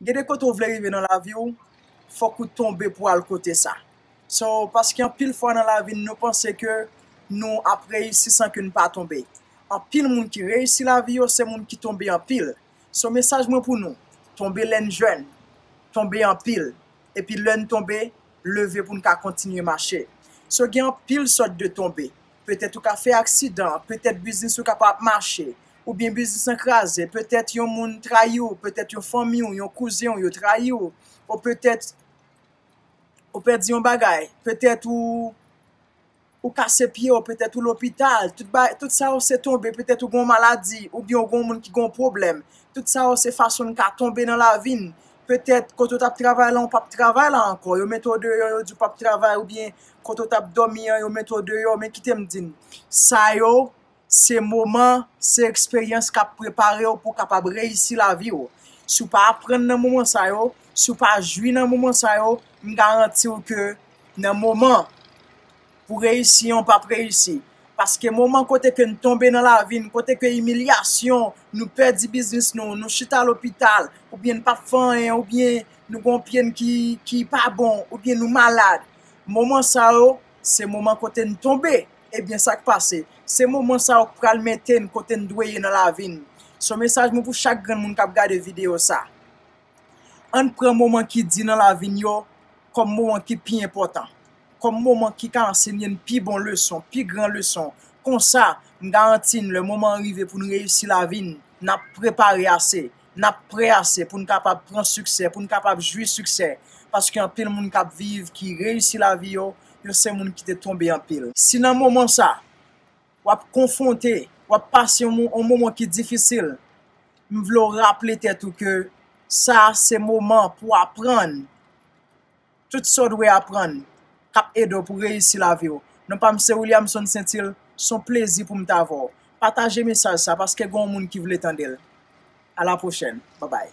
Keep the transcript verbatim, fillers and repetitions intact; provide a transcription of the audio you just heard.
Gen de kote w vle rive nan lavi w, fòk ou tonbe pou al kote sa. So, paske anpil fwa nan lavi n, nou panse ke nou ap reyisi san ke n pa tonbe. Anpil moun ki reyisi lavi yo, se moun ki tonbe anpil. So, mesaj mwen pou nou, tonbe lè n jèn, tonbe anpil. Epi lè n tonbe, leve pou n ka kontinye mache. So, gen anpil sòt de tonbe. Petèt ou ka fè aksidan, petèt biznis ou ka pa ap mache, oubyen biznis lan kraze, petèt yon moun trayi w, petèt yon fanmi w, yon kouzen w, yo trayi w, ou petèt ou pèdi yon bagay, petèt ou, ou kase pye w, petèt ou lopital, tout, ba, tout sa yo se tonbe, petèt ou gen yon maladi, oubyen ou gen yon moun ki gen yon pwoblèm. Tout sa yo se fason n ka tonbe nan lavi n. Petèt kote w t ap travay la, ou p ap travay la ankò, yo mete w deyò, yo di w p ap travay, oubyen kote w t ap dòmi an, yo mete w deyò, men kite m di n, sa yo, se moman, se eksperyans k ap prepare w pou w kapab reyisi lavi w. Si w pa aprann nan moman sa yo, si w pa jwi nan moman sa yo, m garanti w ke nan moman pou reyisi an, w p ap reyisi. Paske moman kote ke n tonbe nan lavi n, kote ke imilyasyon, nou pèdi biznis nou, nou chita lopital, oubyen n p ap fè anyen, oubyen nou gen yon pye n ki, ki pa bon, oubyen nou malad. Moman sa yo, se moman kote n tonbe. Ebyen, sa k pase? Se moman sa yo k pral mete n kote n dwe ye nan lavi n. So, mesaj mwen pou chak grenn moun k ap gade videyo sa. Ann pran moman ki di nan lavi n yo kòm moman ki pi enpòtan, kòm moman ki ka ansenye n pi bon leson, pi gran leson. Konsa, m garanti n, lè moman an rive pou n reyisi lavi n, n ap prepare ase, n ap prè ase pou n kapab pran siksè, pou n kapab jwi siksè. Paske anpil moun k ap viv, ki reyisi lavi yo, yo se moun ki te tonbe anpil. Si nan moman sa, w ap konfwonte, w ap pase yon mo-, yon moman ki difisil, m vle w raple tèt ou ke sa se moman pou w aprann tout sa w dwe aprann k ap ede w pou reyisi lavi w. Non pa m se Williamson Saintil, se yon plezi pou m t avè w. Pataje mesaj sa paske gen yon moun ki vle tande l. A la pwochèn. Babay.